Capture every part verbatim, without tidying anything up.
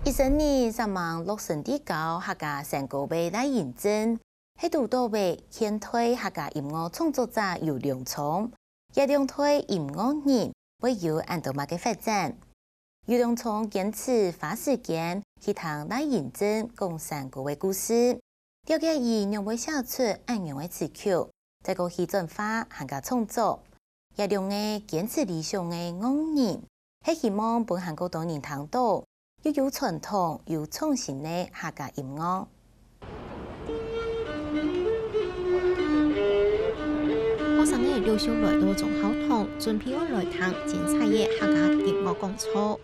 一生人煞猛落身在教客家山歌个賴英珍，係堵著个現代客家音樂創作者游良聰。這兩代音樂人會有恁多麼个發展？游良聰堅持花時間去聽賴英珍講山歌个故事，了解佢仰會寫出恁樣个詞曲，再過去轉化還加創作。這兩個堅持理想个樂人，係希望分還過多人聽著，又有傳統又創新个客家音樂。學生仔陸續來到忠孝堂，準備愛來聽精彩个客家音樂講座。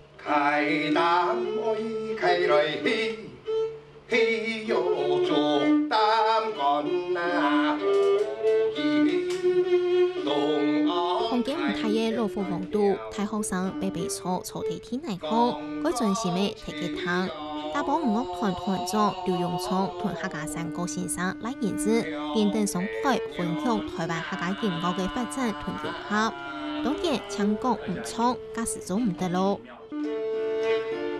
空間毋大个老虎房肚，大學生排排坐坐在地泥項，蓋專心个跈佢聽。大埔女樂團團長劉永聰同客家山歌先生賴英珍，並登上台分享台灣客家音樂个發展同融合。當然，淨講毋唱，假使做毋得囉。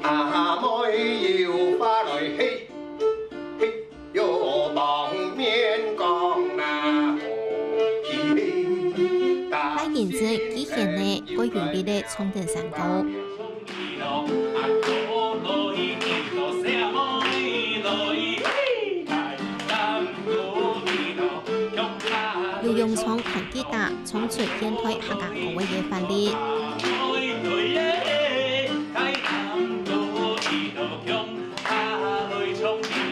阿妹有話來嘿，嘿，有當面講啦，嘿，嘿，賴英珍既顯得蓋有力个唱等山歌。 劉永聰彈吉他，唱出現代客家歌个活力。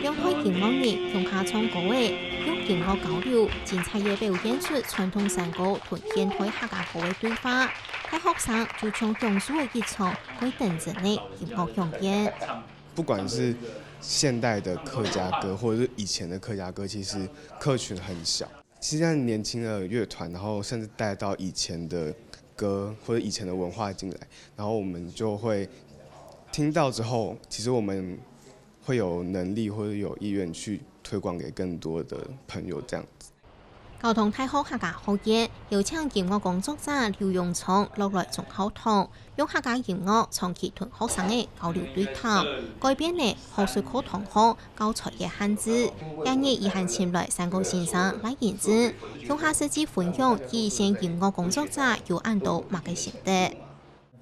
兩代音樂人共下唱歌仔，用音樂交流，精彩个表現出傳統山歌同現代客家歌个對話。大學生就像享受个一場蓋真誠个音樂饗宴。 不管是现代的客家歌，或者是以前的客家歌，其实客群很小。现在年轻的乐团，然后甚至带到以前的歌或者以前的文化进来，然后我们就会听到之后，其实我们会有能力或者有意愿去推广给更多的朋友这样子。 交通大學客家學院邀請音樂工作者劉永聰落來忠孝堂，用客家音樂長期同學生仔交流對談，改變了學術課堂項教材个限制。這日佢還尋來山歌先生賴英珍，共下實際分享第一線音樂工作者有恁多麼个心得。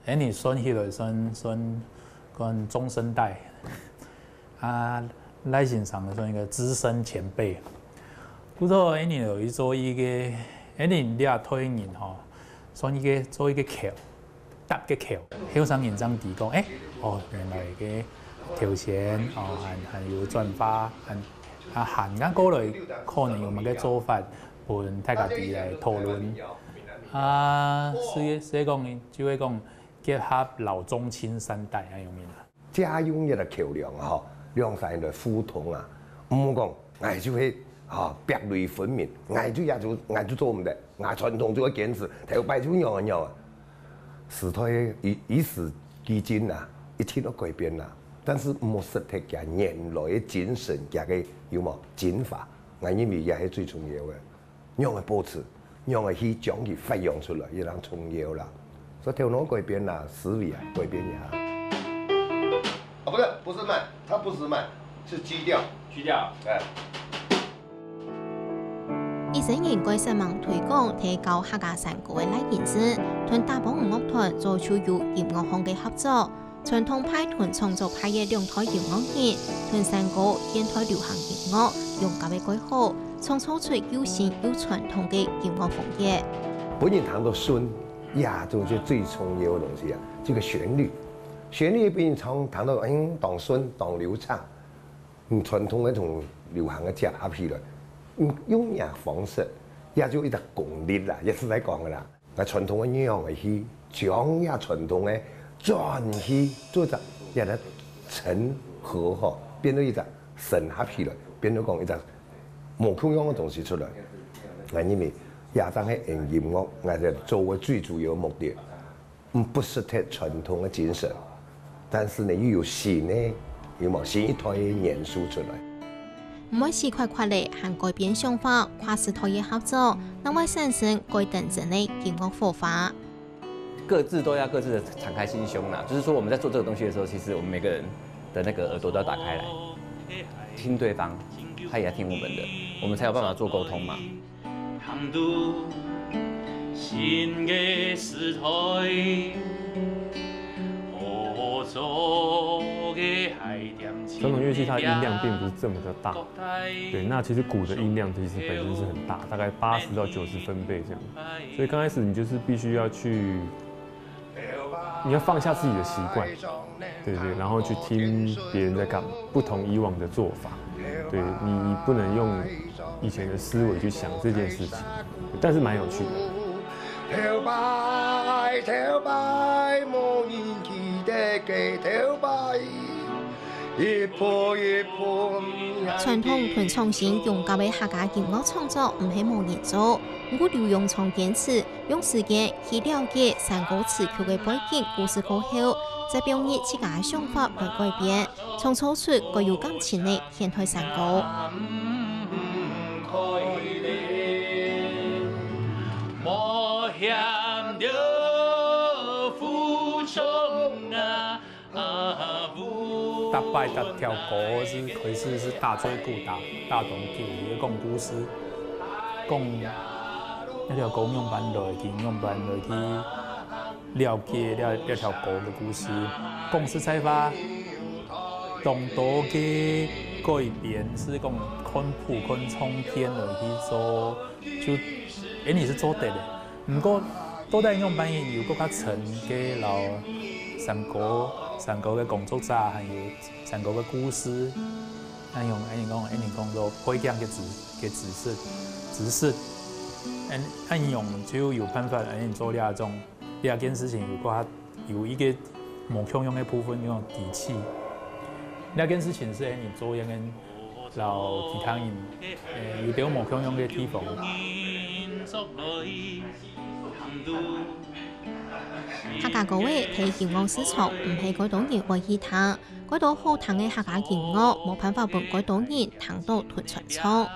𠊎俚算起來算算講中生代，啊賴先生算一個資深前輩。故所𠊎俚有一做一個，𠊎俚這代人吼，算一個做一個橋，搭個橋。後生人正知講，誒，哦，原來個頭前哦，還還有轉化，還啊還過來可能有麼个做法，分大家知來討論。啊，所以所以講，就會講 結合老中青三代恁樣面啊。借用一個橋樑吼，兩儕來互通啊，毋好講，𠊎就係吼壁壘分明，𠊎就也就𠊎就做毋得，𠊎傳統就愛堅持，頭擺就仰仔仰仔。時代與與時俱進啊，一定愛改變啊，但是毋好失忒厥原來个精神，厥个有無精華，𠊎認為也係最重要个。 仰仔保持，仰仔去將佢發揚出來，也當重要啦。所以頭腦改變啦，思維啊改變一下。啊，不是，不是慢，它不是慢，是基調。基調。哎。一生人蓋煞猛推廣同教客家山歌个賴英珍，同大埔女樂團做出有音樂項个合作。 傳統派同創作派个兩代音樂人，同山歌、現代流行音樂融合个蓋好，創造出又新又傳統个音樂風格。分人聽著順，也就係最重要个東西啊，這個旋律。旋律分人唱聽著，嗯，當順、當流暢。嗯，傳統个同流行个結合起來，嗯，用這方式，也就一隻功力啦，也係在講个啦。 𠊎傳統个仰仔去將這傳統个轉去做隻，也來整合吼，變做一隻整合起來，變做講一隻無共樣个東西出來。𠊎認為這正係𠊎音樂𠊎在做个最主要个目的，毋不失忒傳統个精神。 但是呢又有新个，有無新一代个元素出來。毋會死㧡㧡咧，還改變想法，跨時代个合作，正會產生蓋頂真个音樂火花。各自都要各自的敞開心胸啦，就是說我們在做這個東西的時候，其實我們每個人的那个耳朵都要打开来，听对方，他也要听我们的，我们才有办法做沟通嘛。 传统乐器它的音量并不是这么的大，对，那其实鼓的音量其实本身是很大，大概八十到九十分贝这样，所以刚开始你就是必须要去，你要放下自己的习惯，对对，然后去听别人在干嘛，不同以往的做法，对你你不能用以前的思维去想这件事情，但是蛮有趣的。 传统同创新融合个客家音樂創作毋係無人做，毋過劉永昌堅持用時間去了解山歌詞曲个背景故事過後，再放入自家个想法來改編，創作出較有感情个現代山歌。 逐擺逐條歌係開始係打嘴鼓打打當久，佢講故事，講這條歌仰般來去，仰般來去了解這這條歌个故事。講實在話，當多个改編係講看譜看唱片來去做，就恁仔係做得个。毋過到底仰般有閣較深个摎山歌、山歌个工作者，還有 山歌个故事，恁樣恁樣講，恁樣講做背景个知个知識，知識，恁恁樣就有辦法恁樣做這種這件事情有个有一个無共樣个部分，用機器，這件事情係恁樣做，恁樣摎其他人，誒，有兜無共樣个地方。 客家歌仔在音樂市場毋係蓋多人會去聽，蓋多好聽个客家音樂無辦法分蓋多人聽到同傳唱。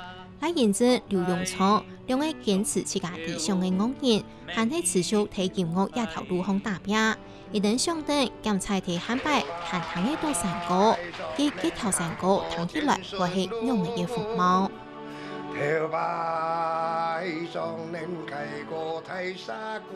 賴仁政、劉永昌兩个堅持自家理想个樂人，還係持續在音樂這條路項打拚。佢等想等，兼採在下擺還聽得到山歌，佢這條山歌聽起來會係仰仔个風貌。頭擺總能蓋過大山谷。